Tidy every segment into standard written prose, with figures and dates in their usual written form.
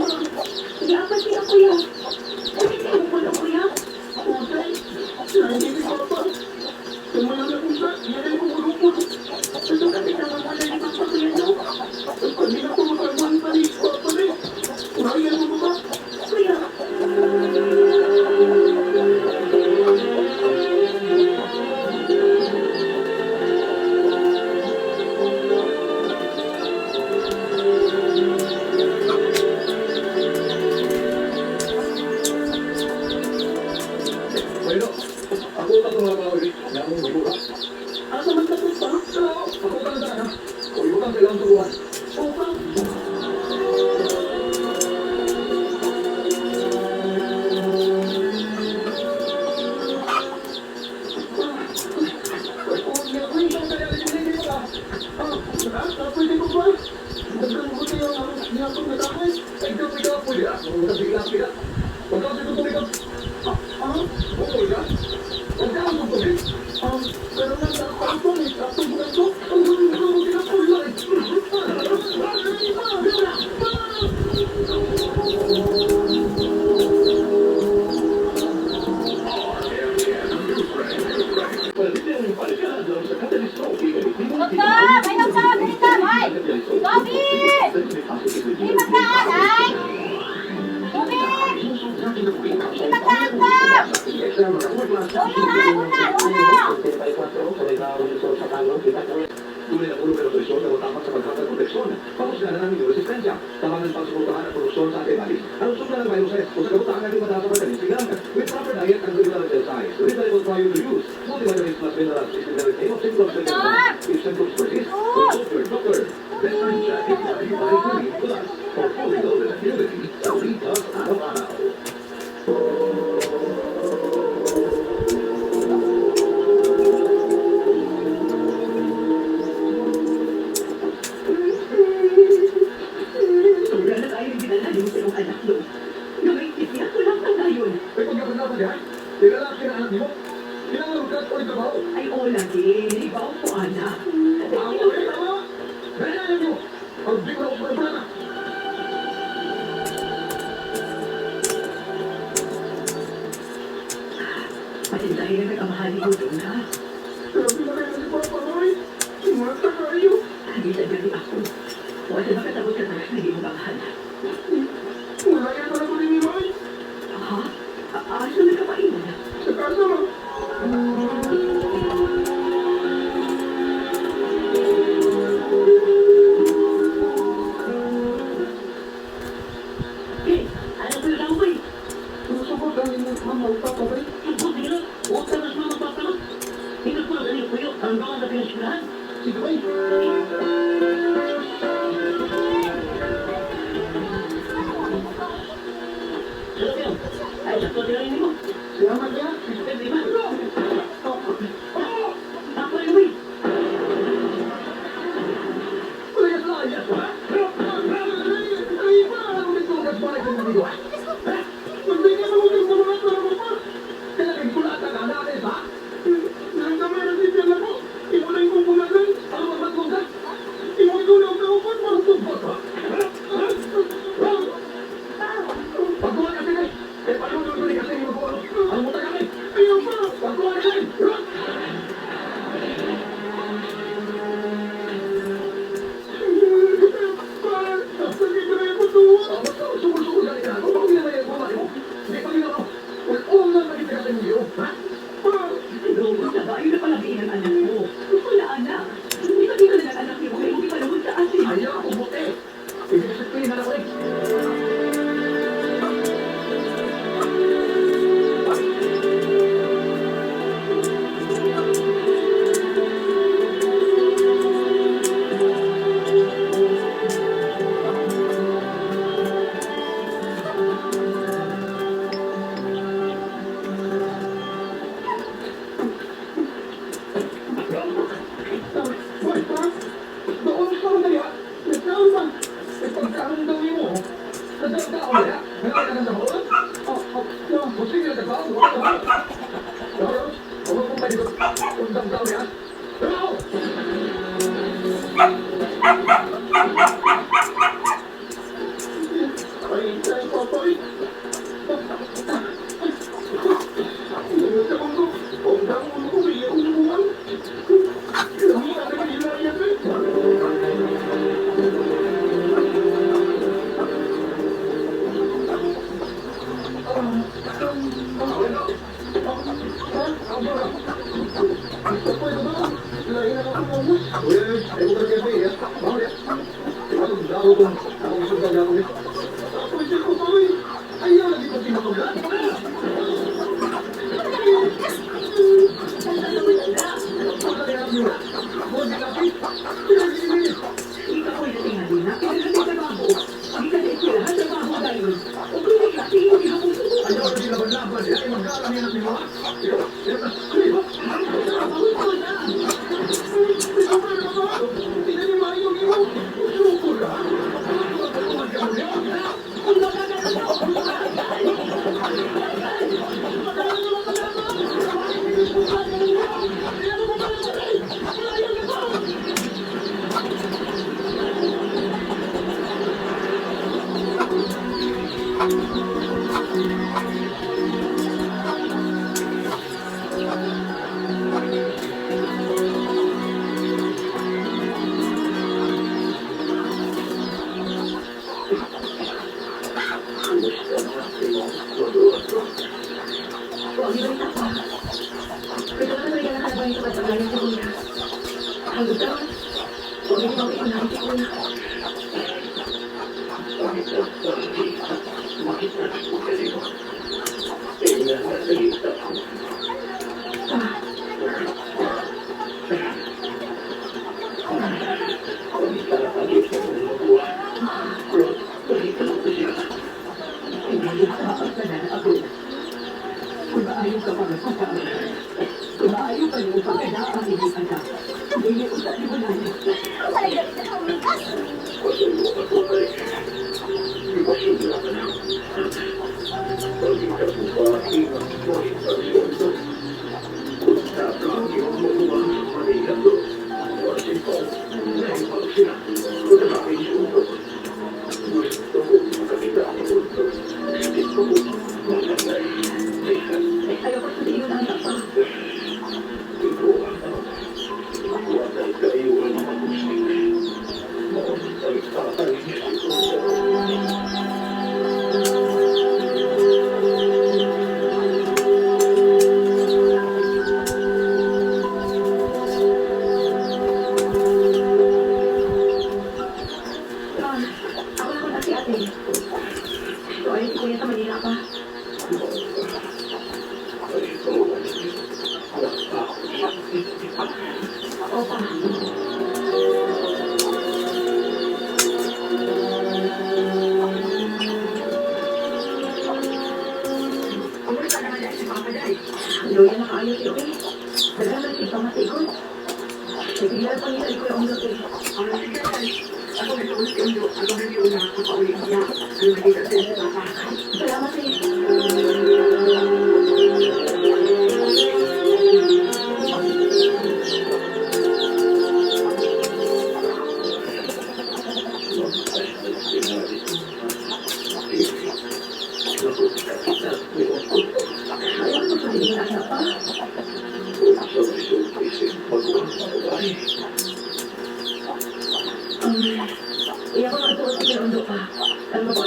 Kuya, kuya, pati ako, kuya. Ano ko lang, kuya? Sundo kasi tama mo na limang pa, kuya, no? Kuya, Bueno, ako pa tumabawag. Namong magura. Asa man ka pa? Ako pa na ha. O yung kang kailangan tulungan. Opa. Pwede ko ba? Daghan ko tayo ang niyatong natakay. Ay, ikaw, ikaw, pwede ah. Huwag kang bigla, bigla. Huwag kang tutubig. Ah, ah, Okay ka? Huwag kang tutubig. Pero nga sa ako ni atong bukato. Ang gawin ko, huwag kang kulay. Doktor! May doktor! Ganito! Ay! Tubig! Di magkaan, ay! Tubig! Di magkaan ka! Ulo, ay! Una! Ulo! Tunay na ulo pero presyon na tamak sa paghatag proteksyon. Pamusga na namin yung resistensya. Tamangan pagsuportahan ang produksyon sa antibodies. Ang sugla ng viruses o sa kabutaan natin madalas sa pagkalinsigang. With proper diet and regular exercise, reliable prior to use. Multivitamins plus minerals is the name of symptoms. If symptoms persist, consult your doctor. Veteran Jacket 95 Plus for fully loaded immunity sa Ritas Araw-Araw. Sobra na tayo yung dinala mo sa iyong anak no. Gamay siya ko lang ang gayon. Ay, pagkapag diyan, nilalaki na anak mo. Kailangan ka o trabaho. Ay, o lagi. Ibaw ko, anak. Tama, eh, tama. Kaya niyo. Ang di ko na ako problema. Patindahin na nagkamahali mo doon, ha? Grabe na kayo si Papa Roy. Mata kayo. Hindi sa gani ako. Wala na katabot ka na hindi mo mamahal. Wala yan pala ko ni Roy. Ha? Asa na kapainan? Sa kasa mo. Eh, ano ko lang ba eh? Sinusugot ang inyong mama o papa ba? Sugot nila. Huwag ka mas mama papa. Ingat ko lang ganyan kuyo. Ang doon na pinasirahan. Sige ba? Sarap yun. Ay, sakto din mo. Salamat ya. Eh, di ba? Oh, ako yun eh. Wala yan sa ayas, ha? Ay, ba? Ano nito? Kasbalay ko ng amigo, ha? Magbigay mo ng mga tulong mo pa. Kailangan ko lahat ang anak eh, ha? Nangkamera si Bella ko. Imo na yung kumpulagan. Ano ba matlong ka? Imo ikaw na ang kaupan para tumpot, ha? Pagkuha kasi eh. Eh, paano kasi yung magawa? Ang muta kami. Ayaw pa. Pagkuha kasi. Ayaw na palabiin ang anak mo. Wala anak. Hindi ka na ng anak niyo kaya hindi panahon sa atin. Ayaw akong buti. Idisiplina na ko eh. Hoy, pa! Doon ka na ya! Nagkaon ba? Ipagkaon daw mo. Nagkaon na ya? Nagkaon na sa Oh, oh, no. Kung sige na tagbaon, wala ka ba? Huwag kong pwede undang tao niya. Trabaho! Ay, ay, papoy. Sa kongko, undang ulo ko, iya umuwan. Lami ang nagilaya eh. Papoy na ba? Lain na ako mamus. Uy, ay mo kasi eh. Bawo ya. Ikaw daw kung ako gusto ka daw eh. Papoy siya ko, papoy. Ayaw lagi ko tinutuglan. Ikaw ay natingali na. Kaya trabaho. Hindi ka na eskwelahan, trabaho dayon. O kung may klase, hindi ka kung subukan. Ayaw lagi laban-laban. Ay magkaalam yan ang mga. Ikaw, Trabaho ko na. Kung magkakaroon Huwag ibang tao. Pero ka talaga nakalabay sa pagpagaling sa kuya. Hanggang taon, huwag ibang ikunahin si kuya. Hindi ka mapagtanan ako. Kung maayo ka pa magpasama, kung maayo pa yung pagkana ang iyong anak, hindi usa ni mo na. Palagay na ka umikas. Ayaw ko sa iyo na anak pa. Ah, ako na na si ate. So, ay si kuya sa Manila pa. Oo pa. Kumusta naman dahil si Papa Day? Loya na kaayo si Oy. Daghan man si pamatikon. Nagigilal pa nila ko ang gabi. Ang sige, ako nagtuon si Undo. Ako nag-iuna ako pa uli niya. Ano makita siya si Papa? Salamat eh. Ayaw ko sa iyo na anak pa. Iya ko nakatuon si Kuya Undo pa. Ano ba ko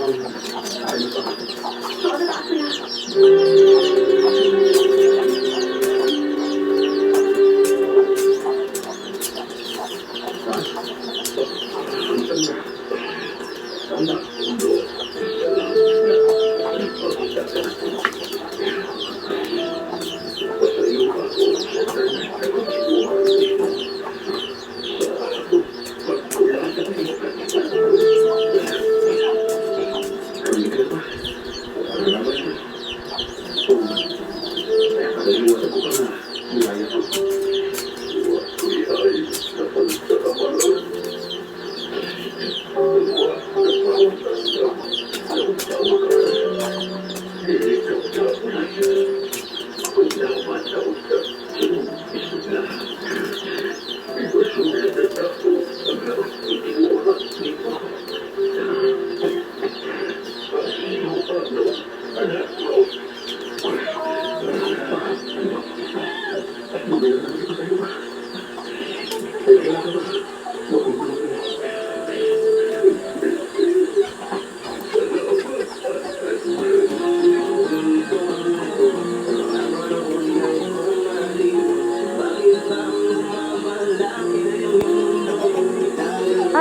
So ano na kuya?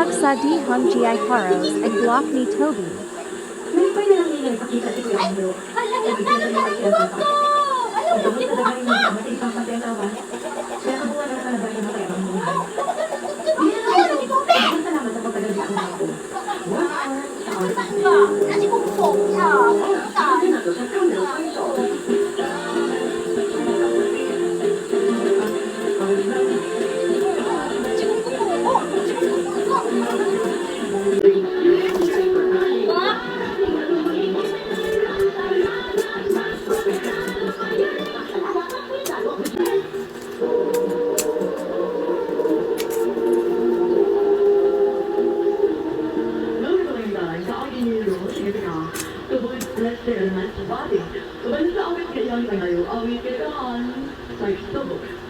Ugsa di hung gi haros and block ni Toby. May na lang nila ipakita si Kuya Andrew. Alam mo, nagkakaroon ko! Alam mo, Pagkabot sa dagay ng matipang patay ang awa. Kaya kabuha ng kalabay na matay ang buhay. Ayaw ni Kobe! Salamat sa pagtagal sa ako. Work hard sa oras. Saan ba? Nasi Kungkong. Ah, saan? Nato sa Camel Faisal. Si Kungkong. Si Kungkong. Ba?